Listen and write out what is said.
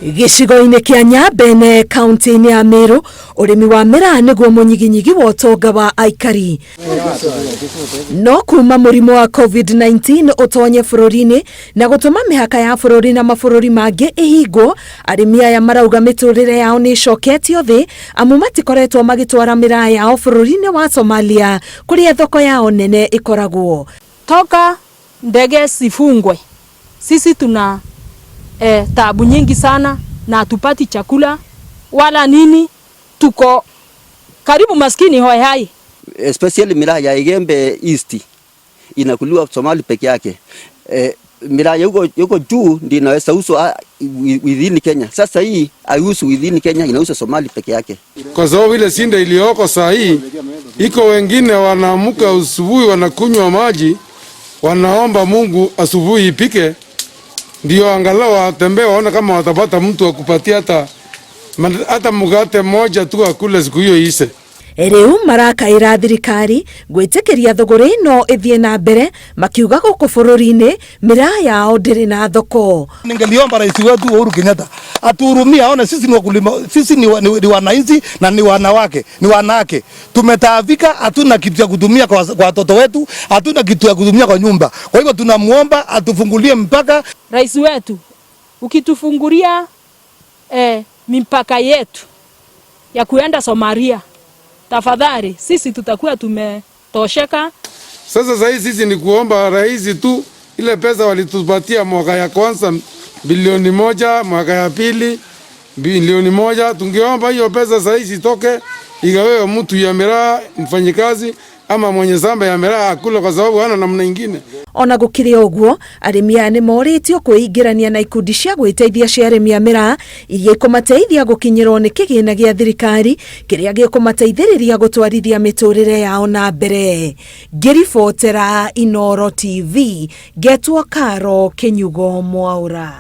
Gĩcigo-inĩ kĩa Nyambene kaunti-inĩ ya Meru, ũrĩmi wa mĩraa nĩguo mũnyiginyigi wa ũtonga wa aikari. No kuma mũrimũ wa COVID-19 ũtonye bũrũri-inĩ na gũtũma mĩhaka ya bũrũri na mabũrũri mangĩ ĩhingwo, arĩmi aya marauga mĩtũrĩre yao nĩ ĩcoketio thĩ amu matikoretwo magĩtwara mĩraa yao bũrũri-inĩ wa Somalia kũrĩa thoko yao nene ĩkoragwo. Toka ndege zifungwe, sisi tuna taabu nyingi sana na hatupati chakula wala nini, tuko karibu maskini hoe hai. Especially miraa ya Igembe East inakuliwa Somali peke yake. Miraa yuko juu ndio inaweza uzwa within Kenya. Sasa hii haiuzwi within Kenya, inauzwa Somali peke yake. Kwa sababu ile shinda iliyoko saa hii iko, wengine wanaamuka asubuhi wanakunywa maji, wanaomba Mungu asubuhi ipike, ndio angalau watembee waone kama watapata mtu wa kupatia hata mkate moja tu akule siku hiyo ise. Rĩu marakaĩra thirikari gwĩtĩkĩria thũgũrĩ ĩno ĩthiĩ na mbere, makiuga gũkũ bũrũri-inĩ mĩraa yao ndĩrĩ na thoko. Ningeliomba rais wetu Uhuru Kenyatta atuhurumie, aone sisi ni wakulima, sisi ni wananchi na ni wanawake, ni wanawake. Tumetaabika, hatuna kitu ya kutumia kwa watoto wetu, hatuna kitu ya kutumia kwa nyumba. Kwa hivyo tunamuomba atufungulie mpaka. Rais wetu, ukitufungulia mipaka yetu ya kuenda Somalia, tafadhali sisi tutakuwa tumetosheka. Sasa sasa sisi ni kuomba rais tu, ile pesa walitupatia mwaka ya kwanza bilioni 1, mwaka ya pili bilioni 1, tungeomba hiyo pesa sasa hizi itoke igawewe mtu ya miraa, mfanyikazi ama mwenye shamba ya miraa akule, kwa sababu hana namna ingine. Ona gũkĩrĩ ũguo, arĩmi aya nĩ morĩtio kwĩingĩrania na ikundi cia gwĩteithia cia arĩmi a mĩraa iria ikũmateithia gũkinyĩrwo nĩ kĩgĩna gĩa thirikari kĩrĩa gĩkũmateithĩrĩria gũtwarithia mĩtũrĩre yao na mbere. Ngĩribotera Inooro TV, ngetwo Karo Kĩnyugo Mwaũra.